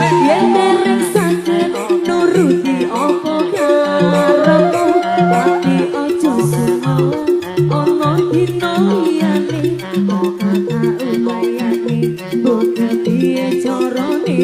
Yen dereng saged nuruti apa karepmu, ati aja sumelang ana dina liyane bakal tak ulayani, mbok kepiye carane.